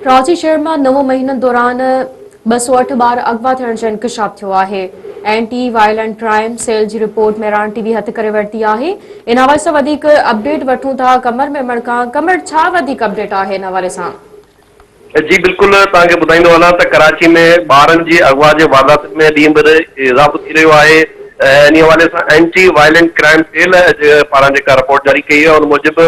ڪراچي شهر مان نو مهينن دوران 208 ٻار اغوا ٿيڻ جو انڪشاف ٿيو آهي. اينٽي وائلنٽ ڪرائيم سيل جي رپورٽ مهراڻ ٽي وي هٿ ڪري ورتي آهي. ان حوالي سان وڌيڪ اپڊيٽ وٺون ٿا قمر ميمڻ کان. قمر ڇا وڌيڪ اپڊيٽ آهي ان حوالي سان؟ جي بلڪل توهان کي ٻڌائيندو هلان ته ڪراچي ۾ ٻارن جي اغوا جي وارداتن ۾ ڏينهن به ڏينهن اضافو ٿي رهيو آهي انهي حوالي سان اينٽي وائلنٽ ڪرائيم سيل جي پاران جيڪا رپورٽ جاري ڪئي آهي ان موجب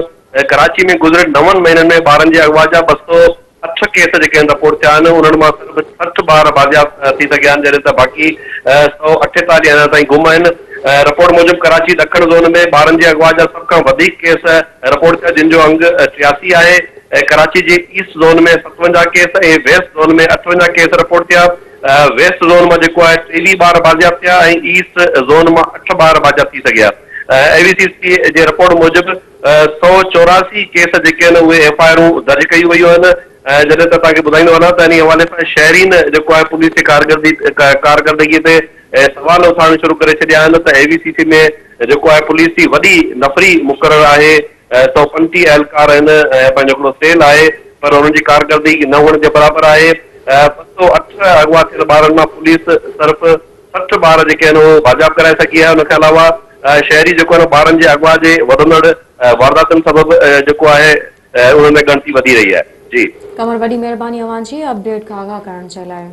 ڪراچي ۾ گذريل نون مهينن ۾ ٻارن جي اغوا جا 208 ڪيس جيڪي آهن رپورٽ ٿيا آهن انهن مان صرف 60 ٻار بازياب ٿي سگهيا آهن جڏهن ته باقي 148 اڃا تائين گم آهن. رپورٽ موجب ڪراچي ڏکڻ زون ۾ ٻارن جي اغوا جا سڀ کان وڌيڪ ڪيس رپورٽ ٿيا جن جو انگ 83 آهي. ڪراچي جي east zone ۾ 57 case ۽ west zone ۾ 58 case report ٿيا. ويسٽ زون مان جيڪو آهي 23 ٻار بازياب ٿيا ۽ ايسٽ زون مان اٺ ٻار بازياب ٿي سگهيا. اي وي سي سي جي رپورٽ موجب 184 ڪيس جيڪي آهن اهي ايف I آرون درج ڪيون ويون آهن جڏهن ته توهان کي ٻڌائيندو هلان ته انهي حوالي سان شهرين جيڪو آهي پوليس جي ڪارڪردگي تي سوال اٿارڻ شروع ڪري ڇڏيا آهن ته اي وي سي سي ۾ جيڪو آهي پوليس جي وڏي نفري مقرر آهي 135 اهلڪار آهن ۽ پنهنجو هڪڙو سيل آهي پر انهن جي ڪارڪردگي نه هئڻ جي برابر آهي 208 اغوا ٿيل ٻارن مان پوليس صرف 60 ٻار جيڪي آهن اهي بازياب ڪرائي سگهي آهي ان کان علاوه شهري جيڪو آهي ٻارن جي اغوا جي وڌندڙ وارداتن سبب جيڪو آهي انهن ۾ ڳڻتي وڌي رهي آهي جي. قمر وڏي مهرباني اوهان جي اپڊيٽ کان آگاهه ڪرڻ جي لاء.